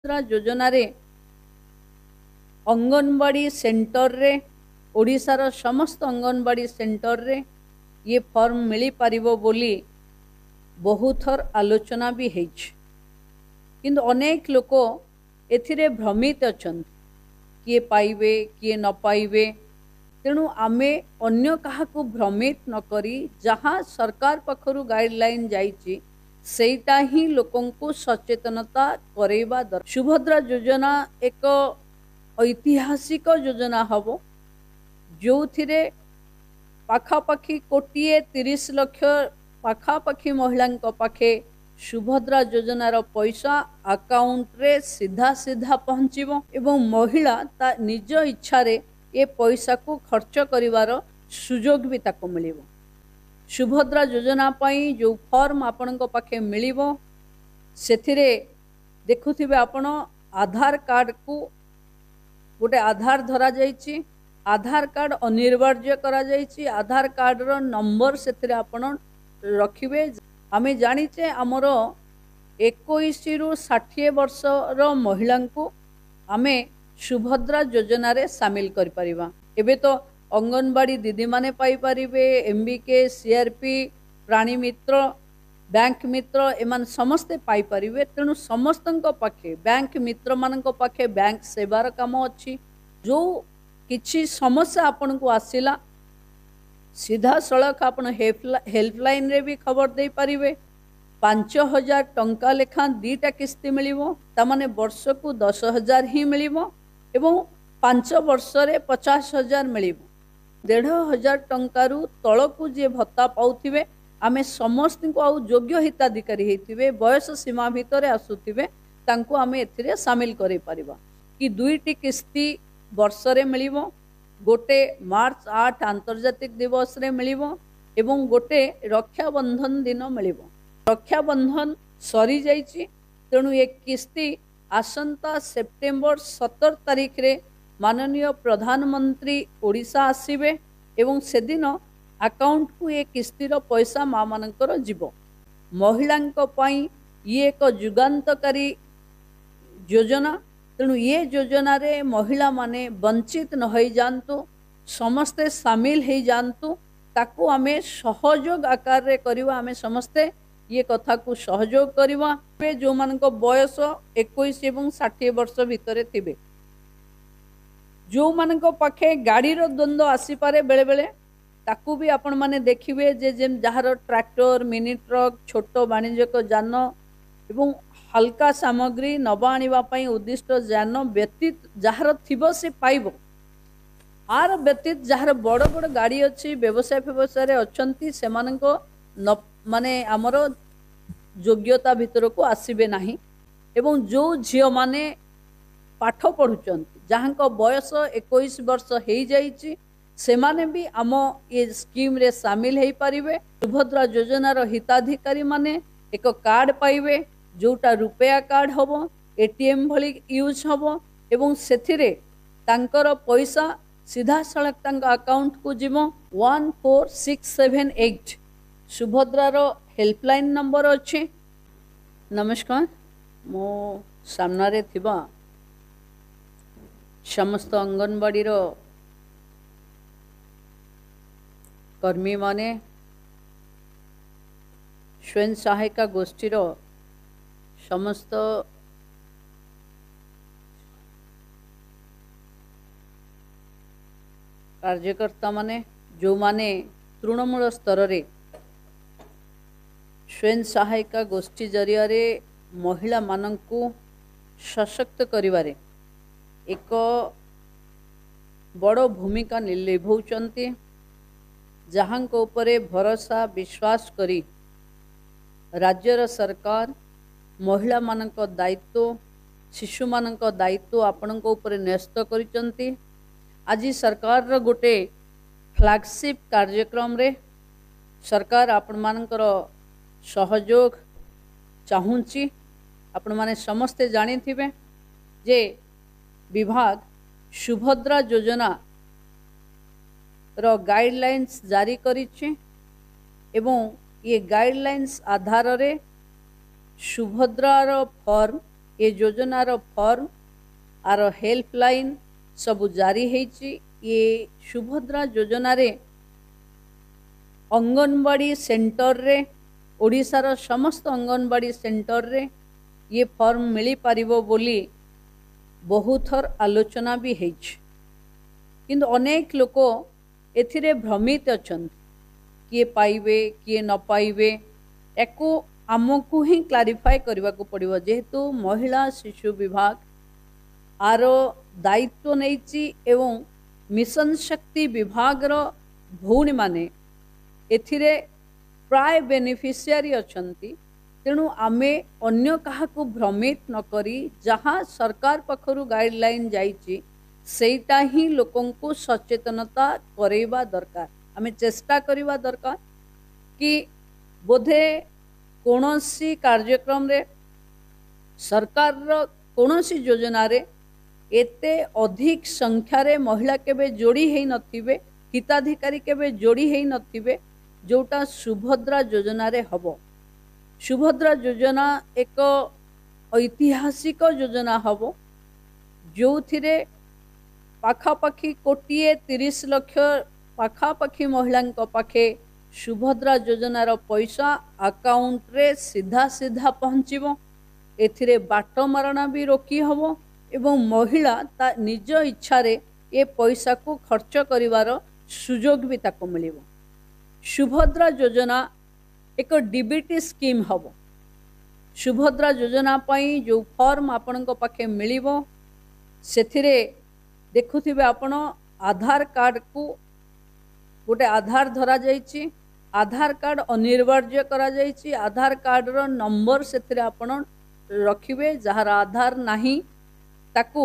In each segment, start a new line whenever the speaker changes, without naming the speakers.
ଯୋଜନାରେ ଅଙ୍ଗନବାଡ଼ି ସେଣ୍ଟରରେ, ଓଡ଼ିଶାର ସମସ୍ତ ଅଙ୍ଗନବାଡ଼ି ସେଣ୍ଟରରେ ଇଏ ଫର୍ମ ମିଳିପାରିବ ବୋଲି ବହୁଥର ଆଲୋଚନା ବି ହେଇଛି। କିନ୍ତୁ ଅନେକ ଲୋକ ଏଥିରେ ଭ୍ରମିତ ଅଛନ୍ତି, କିଏ ପାଇବେ କିଏ ନ ପାଇବେ। ତେଣୁ ଆମେ ଅନ୍ୟ କାହାକୁ ଭ୍ରମିତ ନ କରି ଯାହା ସରକାର ପାଖରୁ ଗାଇଡ଼ଲାଇନ୍ ଯାଇଛି ସେଇଟା ହିଁ ଲୋକଙ୍କୁ ସଚେତନତା କରେଇବା ଦରକାର। ସୁଭଦ୍ରା ଯୋଜନା ଏକ ଐତିହାସିକ ଯୋଜନା ହେବ, ଯେଉଁଥିରେ ପାଖାପାଖି 1 କୋଟି 30 ଲକ୍ଷ ପାଖାପାଖି ମହିଳାଙ୍କ ପାଖେ ସୁଭଦ୍ରା ଯୋଜନାର ପଇସା ଆକାଉଣ୍ଟରେ ସିଧା ସିଧା ପହଞ୍ଚିବ ଏବଂ ମହିଳା ତା ନିଜ ଇଚ୍ଛାରେ ଏ ପଇସାକୁ ଖର୍ଚ୍ଚ କରିବାର ସୁଯୋଗ ବି ତାକୁ ମିଳିବ। ସୁଭଦ୍ରା ଯୋଜନା ପାଇଁ ଯେଉଁ ଫର୍ମ ଆପଣଙ୍କ ପାଖେ ମିଳିବ, ସେଥିରେ ଦେଖୁଥିବେ ଆପଣ ଆଧାର କାର୍ଡ଼କୁ ଗୋଟେ ଆଧାର ଧରାଯାଇଛି, ଆଧାର କାର୍ଡ଼ ଅନିବାର୍ଯ୍ୟ କରାଯାଇଛି। ଆଧାର କାର୍ଡ଼ର ନମ୍ବର ସେଥିରେ ଆପଣ ରଖିବେ। ଆମେ ଜାଣିଛେ ଆମର 21ରୁ 60 ବର୍ଷର ମହିଳାଙ୍କୁ ଆମେ ସୁଭଦ୍ରା ଯୋଜନାରେ ସାମିଲ କରିପାରିବା। ଏବେ ତ ଅଙ୍ଗନବାଡ଼ି ଦିଦିମାନେ ପାଇପାରିବେ, ଏମ୍ ବି କେ, ସିଆର୍ପି, ପ୍ରାଣୀ ମିତ୍ର, ବ୍ୟାଙ୍କ ମିତ୍ର ଏମାନେ ସମସ୍ତେ ପାଇପାରିବେ। ତେଣୁ ସମସ୍ତଙ୍କ ପାଖେ, ବ୍ୟାଙ୍କ ମିତ୍ରମାନଙ୍କ ପାଖେ ବ୍ୟାଙ୍କ ସେବାର କାମ ଅଛି। ଯେଉଁ କିଛି ସମସ୍ୟା ଆପଣଙ୍କୁ ଆସିଲା, ସିଧାସଳଖ ଆପଣ ହେଲ୍ପଲାଇନ୍ରେ ବି ଖବର ଦେଇପାରିବେ। 5,000 ଟଙ୍କା ଲେଖାଁ ଦୁଇଟା କିସ୍ତି ମିଳିବ, ତାମାନେ ବର୍ଷକୁ 10,000 ହିଁ ମିଳିବ ଏବଂ 5 ବର୍ଷରେ 50,000 ମିଳିବ। 1,500 ଟଙ୍କାରୁ ତଳକୁ ଯିଏ ଭତ୍ତା ପାଉଥିବେ, ଆମେ ସମସ୍ତଙ୍କୁ, ଆଉ ଯୋଗ୍ୟ ହିତାଧିକାରୀ ହେଇଥିବେ, ବୟସ ସୀମା ଭିତରେ ଆସୁଥିବେ, ତାଙ୍କୁ ଆମେ ଏଥିରେ ସାମିଲ କରାଇପାରିବା କି ଦୁଇଟି କିସ୍ତି ବର୍ଷରେ ମିଳିବ। ଗୋଟେ ମାର୍ଚ୍ଚ 8 ଆନ୍ତର୍ଜାତିକ ଦିବସରେ ମିଳିବ ଏବଂ ଗୋଟେ ରକ୍ଷାବନ୍ଧନ ଦିନ ମିଳିବ। ରକ୍ଷାବନ୍ଧନ ସରିଯାଇଛି, ତେଣୁ ଏ କିସ୍ତି ଆସନ୍ତା ସେପ୍ଟେମ୍ବର 17 ତାରିଖରେ ମାନନୀୟ ପ୍ରଧାନମନ୍ତ୍ରୀ ଓଡ଼ିଶା ଆସିବେ ଏବଂ ସେଦିନ ଆକାଉଣ୍ଟକୁ ଏ କିସ୍ତିର ପଇସା ମା ମାନଙ୍କର ଯିବ। ମହିଳାଙ୍କ ପାଇଁ ଇଏ ଏକ ଯୁଗାନ୍ତକାରୀ ଯୋଜନା। ତେଣୁ ଏ ଯୋଜନାରେ ମହିଳାମାନେ ବଞ୍ଚିତ ନ ହେଇଯାଆନ୍ତୁ, ସମସ୍ତେ ସାମିଲ ହେଇଯାଆନ୍ତୁ। ତାକୁ ଆମେ ସହଯୋଗ ଆକାରରେ କରିବା, ଆମେ ସମସ୍ତେ ଇଏ କଥାକୁ ସହଯୋଗ କରିବା। ଯେଉଁମାନଙ୍କ ବୟସ 21 ଏବଂ 60 ବର୍ଷ ଭିତରେ ଥିବେ, ଯେଉଁମାନଙ୍କ ପାଖେ ଗାଡ଼ିର ଦ୍ୱନ୍ଦ୍ୱ ଆସିପାରେ ବେଳେବେଳେ, ତାକୁ ବି ଆପଣମାନେ ଦେଖିବେ ଯେ ଯାହାର ଟ୍ରାକ୍ଟର, ମିନି ଟ୍ରକ୍, ଛୋଟ ବାଣିଜ୍ୟିକ ଯାନ ଏବଂ ହାଲକା ସାମଗ୍ରୀ ନେବା ଆଣିବା ପାଇଁ ଉଦ୍ଦିଷ୍ଟ ଯାନ ବ୍ୟତୀତ ଯାହାର ଥିବ ସେ ପାଇବ। ଆର ବ୍ୟତୀତ ଯାହାର ବଡ଼ ବଡ଼ ଗାଡ଼ି ଅଛି, ବ୍ୟବସାୟ ଫ୍ୟବସାୟରେ ଅଛନ୍ତି, ସେମାନଙ୍କ ନ ମାନେ ଆମର ଯୋଗ୍ୟତା ଭିତରକୁ ଆସିବେ ନାହିଁ। ଏବଂ ଯେଉଁ ଝିଅମାନେ ପାଠ ପଢ଼ୁଛନ୍ତି, ଯାହାଙ୍କ ବୟସ 21 ବର୍ଷ ହେଇଯାଇଛି, ସେମାନେ ବି ଆମ ଏ ସ୍କିମ୍ରେ ସାମିଲ ହେଇପାରିବେ। ସୁଭଦ୍ରା ଯୋଜନାର ହିତାଧିକାରୀମାନେ ଏକ କାର୍ଡ଼ ପାଇବେ, ଯେଉଁଟା ରୂପେ କାର୍ଡ଼ ହେବ, ଏଟିଏମ୍ ଭଳି ୟୁଜ୍ ହେବ ଏବଂ ସେଥିରେ ତାଙ୍କର ପଇସା ସିଧାସଳଖ ତାଙ୍କ ଆକାଉଣ୍ଟକୁ ଯିବ। 14678 ସୁଭଦ୍ରାର ହେଲ୍ପଲାଇନ୍ ନମ୍ବର ଅଛି। ନମସ୍କାର। ମୋ ସାମ୍ନାରେ ଥିବା ସମସ୍ତ ଅଙ୍ଗନବାଡ଼ିର କର୍ମୀମାନେ, ସ୍ୱୟଂ ସହାୟିକା ଗୋଷ୍ଠୀର ସମସ୍ତ କାର୍ଯ୍ୟକର୍ତ୍ତାମାନେ, ଯେଉଁମାନେ ତୃଣମୂଳ ସ୍ତରରେ ସ୍ୱୟଂ ସହାୟିକା ଗୋଷ୍ଠୀ ଜରିଆରେ ମହିଳାମାନଙ୍କୁ ସଶକ୍ତ କରିବାରେ ଏକ ବଡ଼ ଭୂମିକା ନିଭାଉଛନ୍ତି, ଯାହାଙ୍କ ଉପରେ ଭରସା ବିଶ୍ୱାସ କରି ରାଜ୍ୟର ସରକାର ମହିଳାମାନଙ୍କ ଦାୟିତ୍ୱ, ଶିଶୁମାନଙ୍କ ଦାୟିତ୍ୱ ଆପଣଙ୍କ ଉପରେ ନ୍ୟସ୍ତ କରିଛନ୍ତି, ଆଜି ସରକାରର ଗୋଟେ ଫ୍ଲାଗସିପ୍ କାର୍ଯ୍ୟକ୍ରମରେ ସରକାର ଆପଣମାନଙ୍କର ସହଯୋଗ ଚାହୁଁଛି। ଆପଣମାନେ ସମସ୍ତେ ଜାଣିଥିବେ ଯେ ବିଭାଗ ସୁଭଦ୍ରା ଯୋଜନାର ଗାଇଡ଼ଲାଇନ୍ସ ଜାରି କରିଛି ଏବଂ ଏ ଗାଇଡ଼ଲାଇନ୍ସ ଆଧାରରେ ସୁଭଦ୍ରାର ଫର୍ମ ଏ ଯୋଜନାର ଫର୍ମ ଆର ହେଲ୍ପଲାଇନ୍ ସବୁ ଜାରି ହେଇଛି। ଏ ସୁଭଦ୍ରା ଯୋଜନାରେ ଅଙ୍ଗନବାଡ଼ି ସେଣ୍ଟରରେ, ଓଡ଼ିଶାର ସମସ୍ତ ଅଙ୍ଗନବାଡ଼ି ସେଣ୍ଟରରେ ଇଏ ଫର୍ମ ମିଳିପାରିବ ବୋଲି ବହୁଥର ଆଲୋଚନା ବି ହେଇଛି। କିନ୍ତୁ ଅନେକ ଲୋକ ଏଥିରେ ଭ୍ରମିତ ଅଛନ୍ତି, କିଏ ପାଇବେ କିଏ ନ ପାଇବେ। ୟାକୁ ଆମକୁ ହିଁ କ୍ଲାରିଫାଏ କରିବାକୁ ପଡ଼ିବ, ଯେହେତୁ ମହିଳା ଶିଶୁ ବିଭାଗ ଆର ଦାୟିତ୍ୱ ନେଇଛି ଏବଂ ମିଶନ ଶକ୍ତି ବିଭାଗର ଭଉଣୀମାନେ ଏଥିରେ ପ୍ରାୟ ବେନିଫିସିଆରୀ ଅଛନ୍ତି। ତେଣୁ ଆମେ ଅନ୍ୟ କାହାକୁ ଭ୍ରମିତ ନ କରି ଯାହା ସରକାର ପାଖରୁ ଗାଇଡ଼ଲାଇନ୍ ଯାଇଛି ସେଇଟା ହିଁ ଲୋକଙ୍କୁ ସଚେତନତା କରେଇବା ଦରକାର। ଆମେ ଚେଷ୍ଟା କରିବା ଦରକାର କି ବୋଧେ କୌଣସି କାର୍ଯ୍ୟକ୍ରମରେ, ସରକାରର କୌଣସି ଯୋଜନାରେ ଏତେ ଅଧିକ ସଂଖ୍ୟାରେ ମହିଳା କେବେ ଯୋଡ଼ି ହେଇନଥିବେ, ହିତାଧିକାରୀ କେବେ ଯୋଡ଼ି ହେଇନଥିବେ, ଯେଉଁଟା ସୁଭଦ୍ରା ଯୋଜନାରେ ହେବ। ସୁଭଦ୍ରା ଯୋଜନା ଏକ ଐତିହାସିକ ଯୋଜନା ହେବ, ଯେଉଁଥିରେ ପାଖାପାଖି 1 କୋଟି 30 ଲକ୍ଷ ପାଖାପାଖି ମହିଳାଙ୍କ ପାଖେ ସୁଭଦ୍ରା ଯୋଜନାର ପଇସା ଆକାଉଣ୍ଟରେ ସିଧା ସିଧା ପହଞ୍ଚିବ। ଏଥିରେ ବାଟ ମାରଣା ବି ରୋକି ହେବ ଏବଂ ମହିଳା ତା ନିଜ ଇଚ୍ଛାରେ ଏ ପଇସାକୁ ଖର୍ଚ୍ଚ କରିବାର ସୁଯୋଗ ବି ତାକୁ ମିଳିବ। ସୁଭଦ୍ରା ଯୋଜନା ଏକ ଡିବିଟି ସ୍କିମ୍ ହେବ। ସୁଭଦ୍ରା ଯୋଜନା ପାଇଁ ଯେଉଁ ଫର୍ମ ଆପଣଙ୍କ ପାଖେ ମିଳିବ, ସେଥିରେ ଦେଖୁଥିବେ ଆପଣ ଆଧାର କାର୍ଡ଼କୁ ଗୋଟେ ଆଧାର ଧରାଯାଇଛି, ଆଧାର କାର୍ଡ଼ ଅନିବାର୍ଯ୍ୟ କରାଯାଇଛି। ଆଧାର କାର୍ଡ଼ର ନମ୍ବର ସେଥିରେ ଆପଣ ରଖିବେ। ଯାହାର ଆଧାର ନାହିଁ ତାକୁ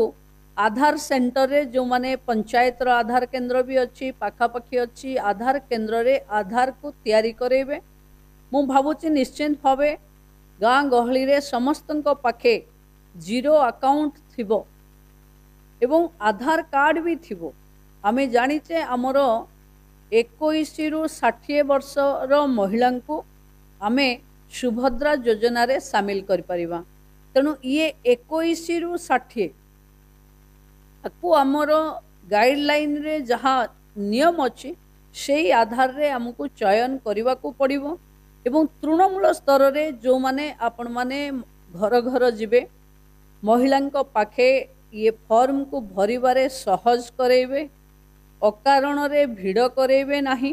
ଆଧାର ସେଣ୍ଟରରେ, ଯେଉଁମାନେ ପଞ୍ଚାୟତର ଆଧାର କେନ୍ଦ୍ର ବି ଅଛି, ପାଖାପାଖି ଅଛି, ଆଧାର କେନ୍ଦ୍ରରେ ଆଧାରକୁ ତିଆରି କରାଇବେ। ମୁଁ ଭାବୁଛି ନିଶ୍ଚିନ୍ତ ଭାବେ ଗାଁ ଗହଳିରେ ସମସ୍ତଙ୍କ ପାଖେ ଜିରୋ ଆକାଉଣ୍ଟ ଥିବ ଏବଂ ଆଧାର କାର୍ଡ଼ ବି ଥିବ। ଆମେ ଜାଣିଛେ ଆମର 21ରୁ 60 ବର୍ଷର ମହିଳାଙ୍କୁ ଆମେ ସୁଭଦ୍ରା ଯୋଜନାରେ ସାମିଲ କରିପାରିବା। ତେଣୁ ଇଏ 21ରୁ 60, ତାକୁ ଆମର ଗାଇଡ଼ଲାଇନରେ ଯାହା ନିୟମ ଅଛି ସେଇ ଆଧାରରେ ଆମକୁ ଚୟନ କରିବାକୁ ପଡ଼ିବ। ଏବଂ ତୃଣମୂଳ ସ୍ତରରେ ଯେଉଁମାନେ ଆପଣମାନେ ଘର ଘର ଯିବେ, ମହିଳାଙ୍କ ପାଖେ ଇଏ ଫର୍ମକୁ ଭରିବାରେ ସହଜ କରାଇବେ, ଅକାରଣରେ ଭିଡ଼ କରାଇବେ ନାହିଁ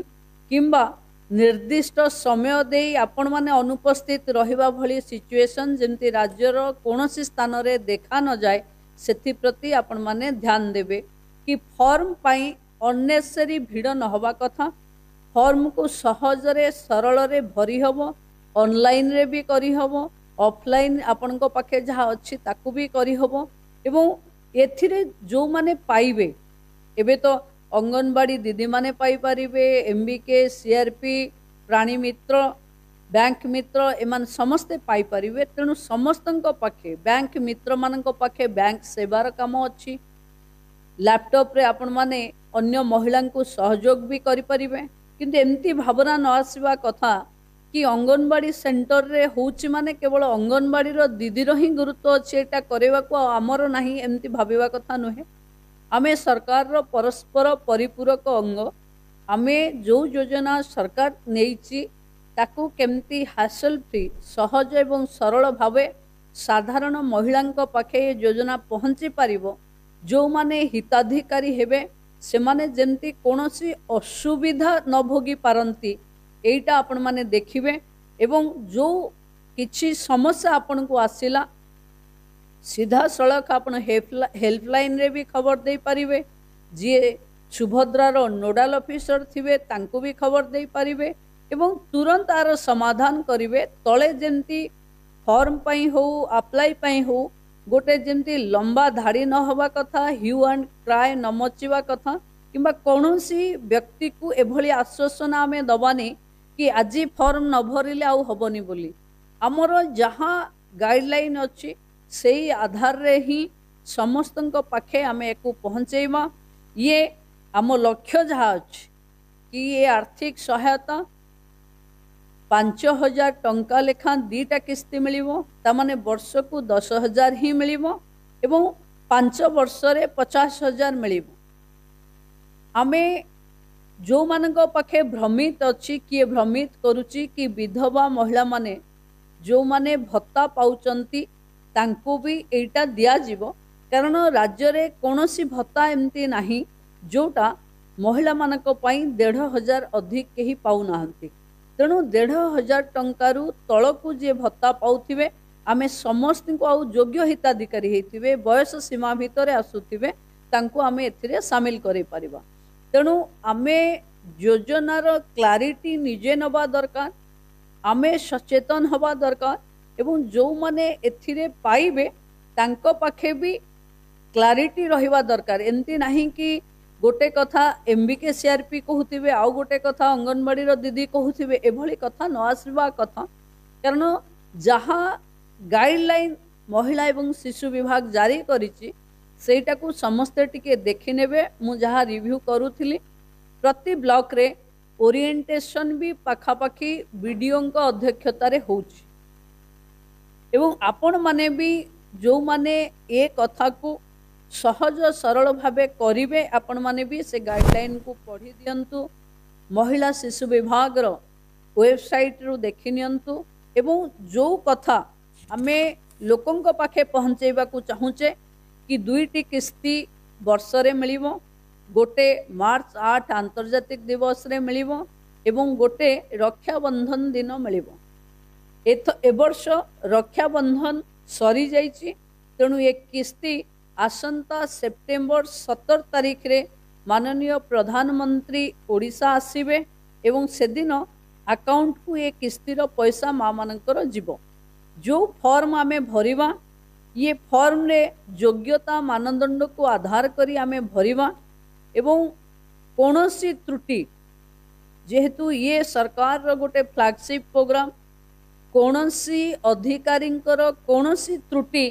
କିମ୍ବା ନିର୍ଦ୍ଦିଷ୍ଟ ସମୟ ଦେଇ ଆପଣମାନେ ଅନୁପସ୍ଥିତ ରହିବା ଭଳି ସିଚୁଏସନ୍ ଯେମିତି ରାଜ୍ୟର କୌଣସି ସ୍ଥାନରେ ଦେଖା ନଯାଏ, ସେଥିପ୍ରତି ଆପଣମାନେ ଧ୍ୟାନ ଦେବେ କି ଫର୍ମ ପାଇଁ ଅନ୍ନେସେରୀ ଭିଡ଼ ନ ହେବା କଥା। ଫର୍ମକୁ ସହଜରେ ସରଳରେ ଭରି ହେବ, ଅନଲାଇନରେ ବି କରିହେବ, ଅଫଲାଇନ୍ ଆପଣଙ୍କ ପାଖେ ଯାହା ଅଛି ତାକୁ ବି କରିହେବ। ଏବଂ ଏଥିରେ ଯେଉଁମାନେ ପାଇବେ, ଏବେ ତ ଅଙ୍ଗନବାଡ଼ି ଦିଦିମାନେ ପାଇପାରିବେ, ଏମ୍ ବି କେ, ସି ଆର୍ ପି, ପ୍ରାଣୀ ମିତ୍ର, ବ୍ୟାଙ୍କ ମିତ୍ର, ଏମାନେ ସମସ୍ତେ ପାଇପାରିବେ। ତେଣୁ ସମସ୍ତଙ୍କ ପାଖେ, ବ୍ୟାଙ୍କ ମିତ୍ରମାନଙ୍କ ପାଖେ ବ୍ୟାଙ୍କ ସେବାର କାମ ଅଛି, ଲ୍ୟାପଟପ୍ରେ ଆପଣମାନେ ଅନ୍ୟ ମହିଳାଙ୍କୁ ସହଯୋଗ ବି କରିପାରିବେ। କିନ୍ତୁ ଏମିତି ଭାବନା ନ ଆସିବା କଥା କି ଅଙ୍ଗନବାଡ଼ି ସେଣ୍ଟରରେ ହେଉଛି ମାନେ କେବଳ ଅଙ୍ଗନବାଡ଼ିର ଦିଦିର ହିଁ ଗୁରୁତ୍ୱ ଅଛି ଏଇଟା କରିବାକୁ ଆଉ ଆମର ନାହିଁ, ଏମିତି ଭାବିବା କଥା ନୁହେଁ। ଆମେ ସରକାରର ପରସ୍ପର ପରିପୂରକ ଅଙ୍ଗ। ଆମେ ଯେଉଁ ଯୋଜନା ସରକାର ନେଇଛି ତାକୁ କେମିତି ହାସଲ ଫ୍ରି, ସହଜ ଏବଂ ସରଳ ଭାବେ ସାଧାରଣ ମହିଳାଙ୍କ ପାଖେ ଏ ଯୋଜନା ପହଞ୍ଚି ପାରିବ, ଯେଉଁମାନେ ହିତାଧିକାରୀ ହେବେ ସେମାନେ ଯେମିତି କୌଣସି ଅସୁବିଧା ନ ଭୋଗି ପାରନ୍ତି, ଏଇଟା ଆପଣମାନେ ଦେଖିବେ। ଏବଂ ଯେଉଁ କିଛି ସମସ୍ୟା ଆପଣଙ୍କୁ ଆସିଲା, ସିଧାସଳଖ ଆପଣ ହେଲ୍ପଲାଇନ୍ରେ ବି ଖବର ଦେଇପାରିବେ, ଯିଏ ସୁଭଦ୍ରାର ନୋଡାଲ ଅଫିସର ଥିବେ ତାଙ୍କୁ ବି ଖବର ଦେଇପାରିବେ ଏବଂ ତୁରନ୍ତ ଆର ସମାଧାନ କରିବେ। ତଳେ ଯେମିତି ଫର୍ମ ପାଇଁ ହଉ, ଆପ୍ଲାଏ ପାଇଁ ହଉ, ଗୋଟେ ଯେମିତି ଲମ୍ବା ଧାଡ଼ି ନ ହେବା କଥା, ହ୍ୟୁ ଆଣ୍ଡ କ୍ରାଏ ନ ମଚିବା କଥା କିମ୍ବା କୌଣସି ବ୍ୟକ୍ତିକୁ ଏଭଳି ଆଶ୍ୱାସନା ଆମେ ଦେବାନି କି ଆଜି ଫର୍ମ ନ ଭରିଲେ ଆଉ ହେବନି ବୋଲି। ଆମର ଯାହା ଗାଇଡ଼ଲାଇନ୍ ଅଛି ସେଇ ଆଧାରରେ ହିଁ ସମସ୍ତଙ୍କ ପାଖେ ଆମେ ୟାକୁ ପହଞ୍ଚେଇବା। ଇଏ ଆମ ଲକ୍ଷ୍ୟ ଯାହା ଅଛି କି ଏ ଆର୍ଥିକ ସହାୟତା 5000 ଟଙ୍କା ଲେଖାଁ 2ଟା କିସ୍ତି ମିଳିବ, ତାମାନେ ବର୍ଷକୁ 10,000 ହିଁ ମିଳିବ ଏବଂ 5 ବର୍ଷରେ 50,000 ମିଳିବ। ଆମେ ଯେଉଁମାନଙ୍କ ପାଖେ ଭ୍ରମିତ ଅଛି, କିଏ ଭ୍ରମିତ କରୁଛି କି ବିଧବା ମହିଳାମାନେ ଯେଉଁମାନେ ଭତ୍ତା ପାଉଛନ୍ତି ତାଙ୍କୁ ବି ଏଇଟା ଦିଆଯିବ, କାରଣ ରାଜ୍ୟରେ କୌଣସି ଭତ୍ତା ଏମିତି ନାହିଁ ଯେଉଁଟା ମହିଳାମାନଙ୍କ ପାଇଁ 1500 ଅଧିକ କେହି ପାଉନାହାନ୍ତି। ତେଣୁ 1500 ଟଙ୍କାରୁ ତଳକୁ ଯିଏ ଭତ୍ତା ପାଉଥିବେ, ଆମେ ସମସ୍ତଙ୍କୁ, ଆଉ ଯୋଗ୍ୟ ହିତାଧିକାରୀ ହେଇଥିବେ, ବୟସ ସୀମା ଭିତରେ ଆସୁଥିବେ, ତାଙ୍କୁ ଆମେ ଏଥିରେ ସାମିଲ କରାଇପାରିବା। ତେଣୁ ଆମେ ଯୋଜନାର କ୍ଲାରିଟି ନିଜେ ନେବା ଦରକାର, ଆମେ ସଚେତନ ହେବା ଦରକାର ଏବଂ ଯେଉଁମାନେ ଏଥିରେ ପାଇବେ ତାଙ୍କ ପାଖେ ବି କ୍ଲାରିଟି ରହିବା ଦରକାର। ଏମିତି ନାହିଁ କି ଗୋଟେ କଥା M B K C R P କହୁଥିବେ, ଆଉ ଗୋଟେ କଥା ଅଙ୍ଗନବାଡ଼ିର ଦିଦି କହୁଥିବେ, ଏଭଳି କଥା ନ ଆସିବା କଥା। କାରଣ ଯାହା ଗାଇଡ଼ଲାଇନ୍ ମହିଳା ଏବଂ ଶିଶୁ ବିଭାଗ ଜାରି କରିଛି ସେଇଟାକୁ ସମସ୍ତେ ଟିକେ ଦେଖିନେବେ। ମୁଁ ଯାହା ରିଭ୍ୟୁ କରୁଥିଲି, ପ୍ରତି ବ୍ଲକରେ ଓରିଏଣ୍ଟେସନ୍ ବି ପାଖାପାଖି ବିଡ଼ିଓଙ୍କ ଅଧ୍ୟକ୍ଷତାରେ ହେଉଛି ଏବଂ ଆପଣମାନେ ବି ଯେଉଁମାନେ ଏ କଥାକୁ ସହଜ ସରଳ ଭାବେ କରିବେ, ଆପଣମାନେ ବି ସେ ଗାଇଡ଼ଲାଇନ୍କୁ ପଢ଼ି ଦିଅନ୍ତୁ, ମହିଳା ଶିଶୁ ବିଭାଗର ୱେବସାଇଟ୍ରୁ ଦେଖି ନିଅନ୍ତୁ ଏବଂ ଯେଉଁ କଥା ଆମେ ଲୋକଙ୍କ ପାଖେ ପହଞ୍ଚେଇବାକୁ ଚାହୁଁଛେ କି 2ଟି କିସ୍ତି ବର୍ଷରେ ମିଳିବ, ଗୋଟେ ମାର୍ଚ୍ଚ 8 ଆନ୍ତର୍ଜାତିକ ଦିବସରେ ମିଳିବ ଏବଂ ଗୋଟେ ରକ୍ଷାବନ୍ଧନ ଦିନ ମିଳିବ। ଏ ବର୍ଷ ରକ୍ଷାବନ୍ଧନ ସରିଯାଇଛି, ତେଣୁ ଏ କିସ୍ତି ଆସନ୍ତା ସେପ୍ଟେମ୍ବର 17 ତାରିଖରେ ମାନନୀୟ ପ୍ରଧାନମନ୍ତ୍ରୀ ଓଡ଼ିଶା ଆସିବେ ଏବଂ ସେଦିନ ଆକାଉଣ୍ଟକୁ ଏ କିସ୍ତିର ପଇସା ମାଆମାନଙ୍କର ଯିବ। ଯେଉଁ ଫର୍ମ ଆମେ ଭରିବା, ଇଏ ଫର୍ମରେ ଯୋଗ୍ୟତା ମାନଦଣ୍ଡକୁ ଆଧାର କରି ଆମେ ଭରିବା ଏବଂ କୌଣସି ତ୍ରୁଟି, ଯେହେତୁ ଇଏ ସରକାରର ଗୋଟେ ଫ୍ଲାଗସିପ୍ ପ୍ରୋଗ୍ରାମ, କୌଣସି ଅଧିକାରୀଙ୍କର କୌଣସି ତ୍ରୁଟି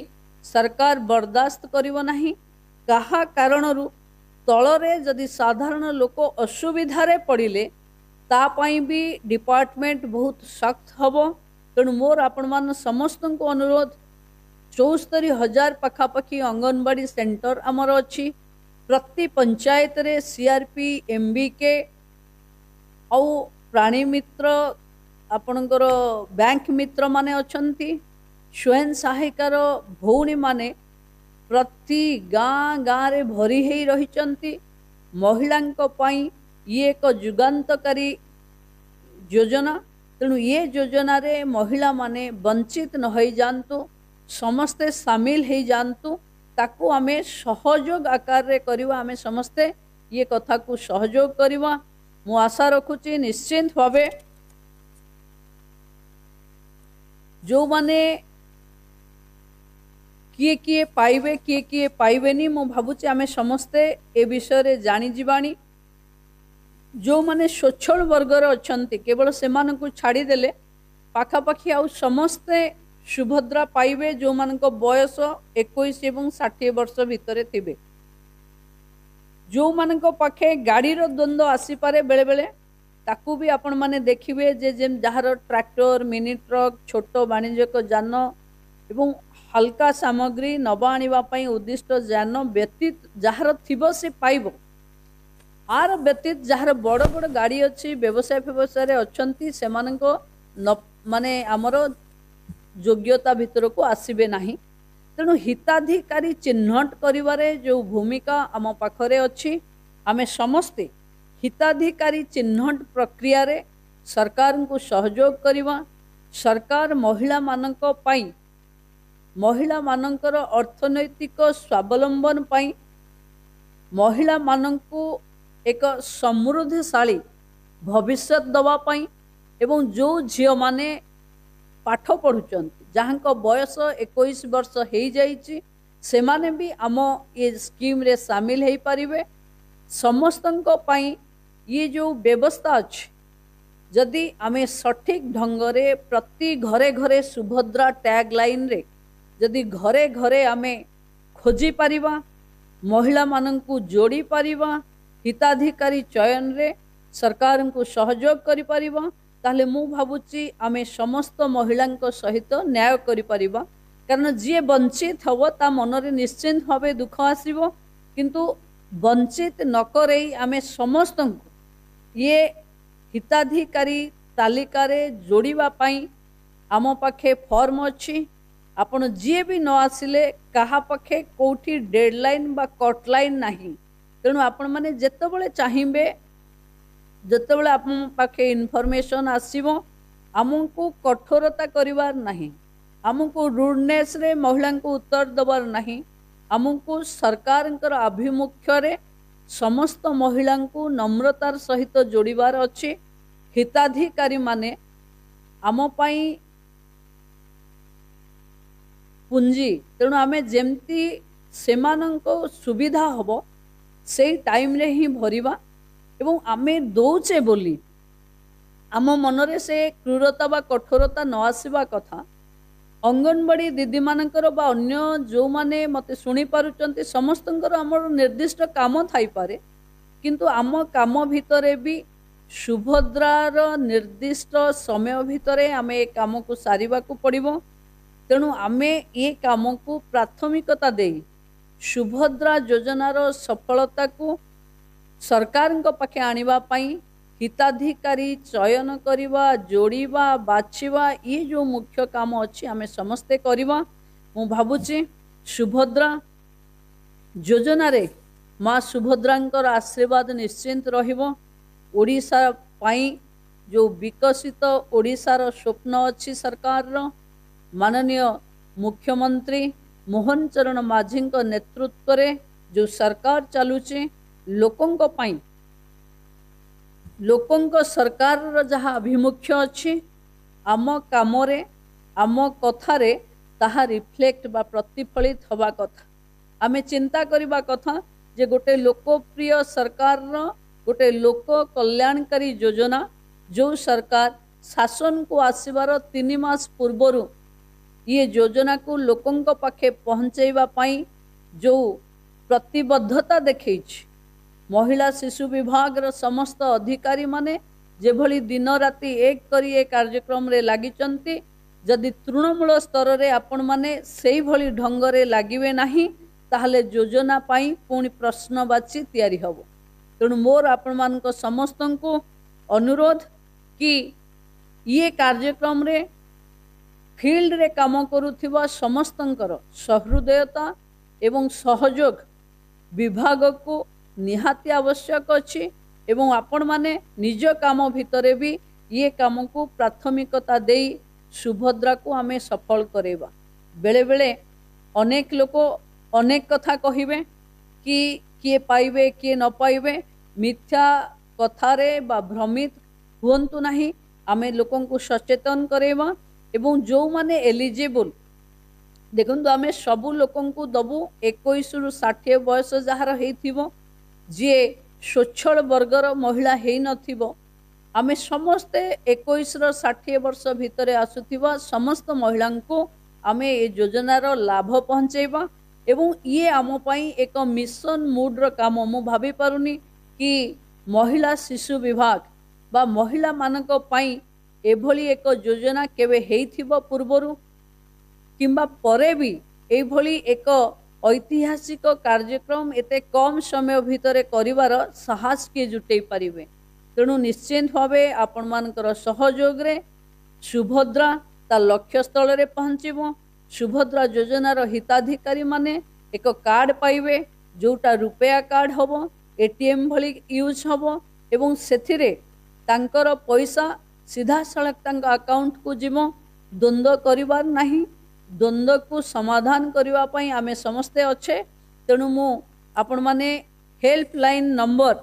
ସରକାର ବରଦାସ୍ତ କରିବ ନାହିଁ। କାହା କାରଣରୁ ତଳରେ ଯଦି ସାଧାରଣ ଲୋକ ଅସୁବିଧାରେ ପଡ଼ିଲେ ତା ପାଇଁ ବି ଡିପାର୍ଟମେଣ୍ଟ ବହୁତ ସଖତ ହେବ। ତେଣୁ ମୋର ଆପଣମାନ ସମସ୍ତଙ୍କୁ ଅନୁରୋଧ, 74,000 ପାଖାପାଖି ଅଙ୍ଗନବାଡ଼ି ସେଣ୍ଟର ଆମର ଅଛି, ପ୍ରତି ପଞ୍ଚାୟତରେ C R P, M B K ଆଉ ପ୍ରାଣୀ ମିତ୍ର, ଆପଣଙ୍କର ବ୍ୟାଙ୍କ ମିତ୍ରମାନେ ଅଛନ୍ତି, ସ୍ୱୟଂ ସହାୟିକାର ଭଉଣୀମାନେ ପ୍ରତି ଗାଁ ଗାଁରେ ଭରି ହେଇ ରହିଛନ୍ତି। ମହିଳାଙ୍କ ପାଇଁ ଇଏ ଏକ ଯୁଗାନ୍ତକାରୀ ଯୋଜନା। ତେଣୁ ଇଏ ଯୋଜନାରେ ମହିଳାମାନେ ବଞ୍ଚିତ ନ ହେଇଯାଆନ୍ତୁ, ସମସ୍ତେ ସାମିଲ ହେଇଯାଆନ୍ତୁ, ତାକୁ ଆମେ ସହଯୋଗ ଆକାରରେ କରିବା, ଆମେ ସମସ୍ତେ ଇଏ କଥାକୁ ସହଯୋଗ କରିବା। ମୁଁ ଆଶା ରଖୁଛି ନିଶ୍ଚିନ୍ତ ଭାବେ ଯେଉଁମାନେ କିଏ କିଏ ପାଇବେ କିଏ କିଏ ପାଇବେନି, ମୁଁ ଭାବୁଛି ଆମେ ସମସ୍ତେ ଏ ବିଷୟରେ ଜାଣିଯିବାଣି। ଯେଉଁମାନେ ସ୍ୱଚ୍ଛଳ ବର୍ଗର ଅଛନ୍ତି କେବଳ ସେମାନଙ୍କୁ ଛାଡ଼ିଦେଲେ ପାଖାପାଖି ଆଉ ସମସ୍ତେ ସୁଭଦ୍ରା ପାଇବେ, ଯେଉଁମାନଙ୍କ ବୟସ 21 ଏବଂ 60 ବର୍ଷ ଭିତରେ ଥିବେ। ଯେଉଁମାନଙ୍କ ପାଖେ ଗାଡ଼ିର ଦ୍ୱନ୍ଦ୍ୱ ଆସିପାରେ ବେଳେବେଳେ, ତାକୁ ବି ଆପଣମାନେ ଦେଖିବେ ଯେ ଯାହାର ଟ୍ରାକ୍ଟର, ମିନି ଟ୍ରକ୍, ଛୋଟ ବାଣିଜ୍ୟିକ ଯାନ ଏବଂ ହାଲକା ସାମଗ୍ରୀ ନେବା ଆଣିବା ପାଇଁ ଉଦ୍ଦିଷ୍ଟ ଯାନ ବ୍ୟତୀତ ଯାହାର ଥିବ ସେ ପାଇବ। ଆର ବ୍ୟତୀତ ଯାହାର ବଡ଼ ବଡ଼ ଗାଡ଼ି ଅଛି, ବ୍ୟବସାୟ ଫ୍ୟବସାୟରେ ଅଛନ୍ତି, ସେମାନଙ୍କ ମାନେ ଆମର ଯୋଗ୍ୟତା ଭିତରକୁ ଆସିବେ ନାହିଁ। ତେଣୁ ହିତାଧିକାରୀ ଚିହ୍ନଟ କରିବାରେ ଯେଉଁ ଭୂମିକା ଆମ ପାଖରେ ଅଛି, ଆମେ ସମସ୍ତେ ହିତାଧିକାରୀ ଚିହ୍ନଟ ପ୍ରକ୍ରିୟାରେ ସରକାରଙ୍କୁ ସହଯୋଗ କରିବା। ସରକାର ମହିଳାମାନଙ୍କ ପାଇଁ, ମହିଳାମାନଙ୍କର ଅର୍ଥନୈତିକ ସ୍ୱାବଲମ୍ବନ ପାଇଁ, ମହିଳାମାନଙ୍କୁ ଏକ ସମୃଦ୍ଧିଶାଳୀ ଭବିଷ୍ୟତ ଦେବା ପାଇଁ ଏବଂ ଯେଉଁ ଝିଅମାନେ ପାଠ ପଢ଼ୁଛନ୍ତି, ଯାହାଙ୍କ ବୟସ 21 ବର୍ଷ ହେଇଯାଇଛି, ସେମାନେ ବି ଆମ ଏ ସ୍କିମ୍ରେ ସାମିଲ ହେଇପାରିବେ। ସମସ୍ତଙ୍କ ପାଇଁ ଇଏ ଯେଉଁ ବ୍ୟବସ୍ଥା ଅଛି, ଯଦି ଆମେ ସଠିକ୍ ଢଙ୍ଗରେ ପ୍ରତି ଘରେ ଘରେ ସୁଭଦ୍ରା ଟ୍ୟାଗ୍ ଲାଇନ୍ରେ ଯଦି ଘରେ ଘରେ ଆମେ ଖୋଜିପାରିବା, ମହିଳାମାନଙ୍କୁ ଯୋଡ଼ି ପାରିବା, ହିତାଧିକାରୀ ଚୟନରେ ସରକାରଙ୍କୁ ସହଯୋଗ କରିପାରିବା, ତାହେଲେ ମୁଁ ଭାବୁଛି ଆମେ ସମସ୍ତ ମହିଳାଙ୍କ ସହିତ ନ୍ୟାୟ କରିପାରିବା। କାରଣ ଯିଏ ବଞ୍ଚିତ ହେବ ତା ମନରେ ନିଶ୍ଚିନ୍ତ ଭାବେ ଦୁଃଖ ଆସିବ, କିନ୍ତୁ ବଞ୍ଚିତ ନ କରେଇ ଆମେ ସମସ୍ତଙ୍କୁ ଇଏ ହିତାଧିକାରୀ ତାଲିକାରେ ଯୋଡ଼ିବା ପାଇଁ ଆମ ପାଖେ ଫର୍ମ ଅଛି। ଆପଣ ଯିଏ ବି ନ ଆସିଲେ କାହା ପାଖେ କେଉଁଠି ଡେଡ଼ଲାଇନ୍ ବା କଟଲାଇନ୍ ନାହିଁ। ତେଣୁ ଆପଣମାନେ ଯେତେବେଳେ ଚାହିଁବେ, ଯେତେବେଳେ ଆପଣଙ୍କ ପାଖେ ଇନଫର୍ମେସନ୍ ଆସିବ, ଆମକୁ କଠୋରତା କରିବାର ନାହିଁ, ଆମକୁ ରୁଡ଼ନେସ୍ରେ ମହିଳାଙ୍କୁ ଉତ୍ତର ଦେବାର ନାହିଁ, ଆମକୁ ସରକାରଙ୍କର ଆଭିମୁଖ୍ୟରେ ସମସ୍ତ ମହିଳାଙ୍କୁ ନମ୍ରତାର ସହିତ ଯୋଡ଼ିବାର ଅଛି। ହିତାଧିକାରୀମାନେ ଆମ ପାଇଁ ପୁଞ୍ଜି, ତେଣୁ ଆମେ ଯେମିତି ସେମାନଙ୍କ ସୁବିଧା ହେବ ସେଇ ଟାଇମ୍ରେ ହିଁ ଭରିବା। ଏବଂ ଆମେ ଦଉଛେ ବୋଲି ଆମ ମନରେ ସେ କ୍ରୁରତା ବା କଠୋରତା ନ ଆସିବା କଥା। ଅଙ୍ଗନବାଡ଼ି ଦିଦିମାନଙ୍କର ବା ଅନ୍ୟ ଯେଉଁମାନେ ମୋତେ ଶୁଣିପାରୁଛନ୍ତି ସମସ୍ତଙ୍କର ଆମର ନିର୍ଦ୍ଦିଷ୍ଟ କାମ ଥାଇପାରେ, କିନ୍ତୁ ଆମ କାମ ଭିତରେ ବି ସୁଭଦ୍ରାର ନିର୍ଦ୍ଦିଷ୍ଟ ସମୟ ଭିତରେ ଆମେ ଏ କାମକୁ ସାରିବାକୁ ପଡ଼ିବ। ତେଣୁ ଆମେ ଏ କାମକୁ ପ୍ରାଥମିକତା ଦେଇ ସୁଭଦ୍ରା ଯୋଜନାର ସଫଳତାକୁ ସରକାରଙ୍କ ପାଖେ ଆଣିବା ପାଇଁ ହିତାଧିକାରୀ ଚୟନ କରିବା, ଯୋଡ଼ିବା, ବାଛିବା, ଇଏ ଯେଉଁ ମୁଖ୍ୟ କାମ ଅଛି ଆମେ ସମସ୍ତେ କରିବା। ମୁଁ ଭାବୁଛି ସୁଭଦ୍ରା ଯୋଜନାରେ ମା ସୁଭଦ୍ରାଙ୍କର ଆଶୀର୍ବାଦ ନିଶ୍ଚିନ୍ତ ରହିବ। ଓଡ଼ିଶା ପାଇଁ ଯେଉଁ ବିକଶିତ ଓଡ଼ିଶାର ସ୍ୱପ୍ନ ଅଛି ସରକାରର, ମାନନୀୟ ମୁଖ୍ୟମନ୍ତ୍ରୀ ମୋହନ ଚରଣ ମାଝୀଙ୍କ ନେତୃତ୍ୱରେ ଯେଉଁ ସରକାର ଚାଲୁଛି, ଲୋକଙ୍କ ପାଇଁ ଲୋକଙ୍କ ସରକାରର ଯାହା ଆଭିମୁଖ୍ୟ ଅଛି, ଆମ କାମରେ ଆମ କଥାରେ ତାହା ରିଫ୍ଲେକ୍ଟ ବା ପ୍ରତିଫଳିତ ହେବା କଥା। ଆମେ ଚିନ୍ତା କରିବା କଥା ଯେ ଗୋଟେ ଲୋକପ୍ରିୟ ସରକାରର ଗୋଟେ ଲୋକ କଲ୍ୟାଣକାରୀ ଯୋଜନା, ଯେଉଁ ସରକାର ଶାସନକୁ ଆସିବାର 3 ମାସ ପୂର୍ବରୁ ଇଏ ଯୋଜନାକୁ ଲୋକଙ୍କ ପାଖେ ପହଞ୍ଚାଇବା ପାଇଁ ଯେଉଁ ପ୍ରତିବଦ୍ଧତା ଦେଖେଇଛି, ମହିଳା ଶିଶୁ ବିଭାଗର ସମସ୍ତ ଅଧିକାରୀମାନେ ଯେଭଳି ଦିନ ରାତି ଏକ କରି ଏ କାର୍ଯ୍ୟକ୍ରମରେ ଲାଗିଛନ୍ତି, ଯଦି ତୃଣମୂଳ ସ୍ତରରେ ଆପଣମାନେ ସେଇଭଳି ଢଙ୍ଗରେ ଲାଗିବେ ନାହିଁ ତାହେଲେ ଯୋଜନା ପାଇଁ ପୁଣି ପ୍ରଶ୍ନବାଚୀ ତିଆରି ହେବ। ତେଣୁ ମୋର ଆପଣମାନଙ୍କ ସମସ୍ତଙ୍କୁ ଅନୁରୋଧ କି ଇଏ କାର୍ଯ୍ୟକ୍ରମରେ ଫିଲ୍ଡରେ କାମ କରୁଥିବା ସମସ୍ତଙ୍କର ସହୃଦୟତା ଏବଂ ସହଯୋଗ ବିଭାଗକୁ ନିହାତି ଆବଶ୍ୟକ ଅଛି ଏବଂ ଆପଣମାନେ ନିଜ କାମ ଭିତରେ ବି ଇଏ କାମକୁ ପ୍ରାଥମିକତା ଦେଇ ସୁଭଦ୍ରାକୁ ଆମେ ସଫଳ କରାଇବା। ବେଳେବେଳେ ଅନେକ ଲୋକ ଅନେକ କଥା କହିବେ କି କିଏ ପାଇବେ କିଏ ନ ପାଇବେ, ମିଥ୍ୟା କଥାରେ ବା ଭ୍ରମିତ ହୁଅନ୍ତୁ ନାହିଁ। ଆମେ ଲୋକଙ୍କୁ ସଚେତନ କରାଇବା ଏବଂ ଯେଉଁମାନେ ଏଲିଜିବୁଲ୍, ଦେଖନ୍ତୁ ଆମେ ସବୁ ଲୋକଙ୍କୁ ଦେବୁ 21ରୁ 60 ବୟସ ଯାହାର ହେଇଥିବ, ଯିଏ ସ୍ୱଚ୍ଛଳ ବର୍ଗର ମହିଳା ହେଇନଥିବ, ଆମେ ସମସ୍ତେ 21ରୁ 60 ବର୍ଷ ଭିତରେ ଆସୁଥିବା ସମସ୍ତ ମହିଳାଙ୍କୁ ଆମେ ଏ ଯୋଜନାର ଲାଭ ପହଞ୍ଚାଇବା। ଏବଂ ଇଏ ଆମ ପାଇଁ ଏକ ମିଶନ ମୁଡ୍ର କାମ। ମୁଁ ଭାବିପାରୁନି କି ମହିଳା ଶିଶୁ ବିଭାଗ ବା ମହିଳାମାନଙ୍କ ପାଇଁ ଏଭଳି ଏକ ଯୋଜନା କେବେ ହେଇଥିବ ପୂର୍ବରୁ କିମ୍ବା ପରେ ବି ଏଇଭଳି ଏକ ଐତିହାସିକ କାର୍ଯ୍ୟକ୍ରମ ଏତେ କମ୍ ସମୟ ଭିତରେ କରିବାର ସାହସ କିଏ ଜୁଟେଇ ପାରିବେ। ତେଣୁ ନିଶ୍ଚିନ୍ତ ଭାବେ ଆପଣମାନଙ୍କର ସହଯୋଗରେ ସୁଭଦ୍ରା ତା ଲକ୍ଷ୍ୟସ୍ଥଳରେ ପହଞ୍ଚିବ। ସୁଭଦ୍ରା ଯୋଜନାର ହିତାଧିକାରୀମାନେ ଏକ କାର୍ଡ଼ ପାଇବେ, ଯେଉଁଟା ରୂପେୟା କାର୍ଡ଼ ହେବ, ATM ଭଳି ୟୁଜ୍ ହେବ ଏବଂ ସେଥିରେ ତାଙ୍କର ପଇସା ସିଧାସଳଖ ତାଙ୍କ ଆକାଉଣ୍ଟକୁ ଯିବ। ଦ୍ୱନ୍ଦ୍ୱ କରିବାର ନାହିଁ, ଦ୍ୱନ୍ଦ୍ୱକୁ ସମାଧାନ କରିବା ପାଇଁ ଆମେ ସମସ୍ତେ ଅଛେ। ତେଣୁ ମୁଁ ଆପଣମାନେ ହେଲ୍ପଲାଇନ୍ ନମ୍ବର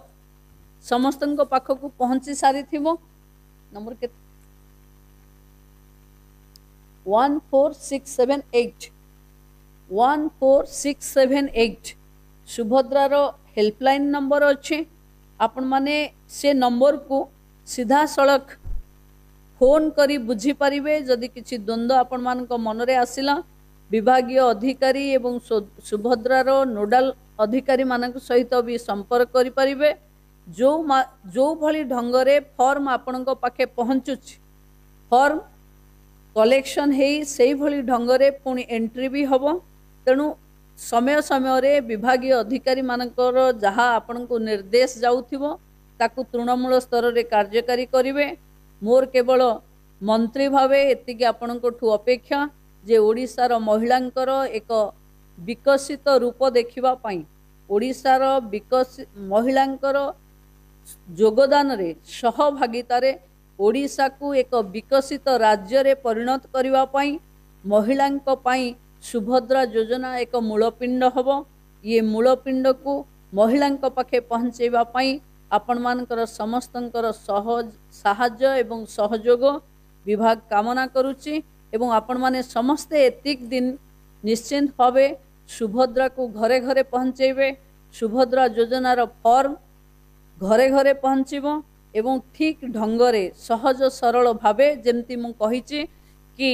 ସମସ୍ତଙ୍କ ପାଖକୁ ପହଞ୍ଚି ସାରିଥିବ। ନମ୍ବର କେତେ? 14678, 14678 ସୁଭଦ୍ରାର ହେଲ୍ପଲାଇନ୍ ନମ୍ବର ଅଛି। ଆପଣମାନେ ସେ ନମ୍ବରକୁ ସିଧାସଳଖ ଫୋନ୍ କରି ବୁଝିପାରିବେ ଯଦି କିଛି ଦ୍ୱନ୍ଦ୍ୱ ଆପଣମାନଙ୍କ ମନରେ ଆସିଲା। ବିଭାଗୀୟ ଅଧିକାରୀ ଏବଂ ସୁଭଦ୍ରାର ନୋଡାଲ ଅଧିକାରୀମାନଙ୍କ ସହିତ ବି ସମ୍ପର୍କ କରିପାରିବେ। ଯେଉଁ ଯେଉଁଭଳି ଢଙ୍ଗରେ ଫର୍ମ ଆପଣଙ୍କ ପାଖେ ପହଞ୍ଚୁଛି, ଫର୍ମ କଲେକ୍ସନ୍ ହେଇ ସେଇଭଳି ଢଙ୍ଗରେ ପୁଣି ଏଣ୍ଟ୍ରି ବି ହେବ। ତେଣୁ ସମୟ ସମୟରେ ବିଭାଗୀୟ ଅଧିକାରୀମାନଙ୍କର ଯାହା ଆପଣଙ୍କୁ ନିର୍ଦ୍ଦେଶ ଯାଉଥିବ, ତାକୁ ତୃଣମୂଳ ସ୍ତରରେ କାର୍ଯ୍ୟକାରୀ କରିବେ। ମୋର କେବଳ ମନ୍ତ୍ରୀ ଭାବେ ଏତିକି ଆପଣଙ୍କଠୁ ଅପେକ୍ଷା ଯେ ଓଡ଼ିଶାର ମହିଳାଙ୍କର ଏକ ବିକଶିତ ରୂପ ଦେଖିବା ପାଇଁ, ଓଡ଼ିଶାର ବିକଶି ମହିଳାଙ୍କର ଯୋଗଦାନରେ, ସହଭାଗିତାରେ ଓଡ଼ିଶାକୁ ଏକ ବିକଶିତ ରାଜ୍ୟରେ ପରିଣତ କରିବା ପାଇଁ ମହିଳାଙ୍କ ପାଇଁ ସୁଭଦ୍ରା ଯୋଜନା ଏକ ମୂଳପିଣ୍ଡ ହେବ। ଇଏ ମୂଳପିଣ୍ଡକୁ ମହିଳାଙ୍କ ପାଖେ ପହଞ୍ଚାଇବା ପାଇଁ ଆପଣମାନଙ୍କର ସମସ୍ତଙ୍କର ସହଜ ସାହାଯ୍ୟ ଏବଂ ସହଯୋଗ ବିଭାଗ କାମନା କରୁଛି। ଏବଂ ଆପଣମାନେ ସମସ୍ତେ ଏତିକି ଦିନ ନିଶ୍ଚିନ୍ତ ଭାବେ ସୁଭଦ୍ରାକୁ ଘରେ ଘରେ ପହଞ୍ଚାଇବେ, ସୁଭଦ୍ରା ଯୋଜନାର ଫର୍ମ ଘରେ ଘରେ ପହଞ୍ଚିବ ଏବଂ ଠିକ୍ ଢଙ୍ଗରେ ସହଜ ସରଳ ଭାବେ, ଯେମିତି ମୁଁ କହିଛି କି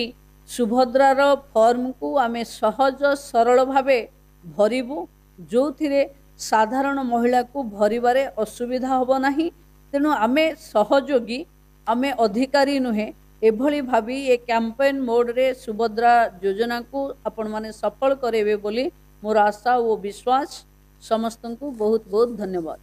ସୁଭଦ୍ରାର ଫର୍ମକୁ ଆମେ ସହଜ ସରଳ ଭାବେ ଭରିବୁ, ଯେଉଁଥିରେ ସାଧାରଣ ମହିଳାକୁ ଭରିବାରେ ଅସୁବିଧା ହେବ ନାହିଁ। ତେଣୁ ଆମେ ସହଯୋଗୀ, ଆମେ ଅଧିକାରୀ ନୁହେଁ, ଏଭଳି ଭାବି ଏ କ୍ୟାମ୍ପେନ୍ ମୋଡ଼ରେ ସୁଭଦ୍ରା ଯୋଜନାକୁ ଆପଣମାନେ ସଫଳ କରାଇବେ ବୋଲି ମୋର ଆଶା ଓ ବିଶ୍ୱାସ। ସମସ୍ତଙ୍କୁ ବହୁତ ବହୁତ ଧନ୍ୟବାଦ।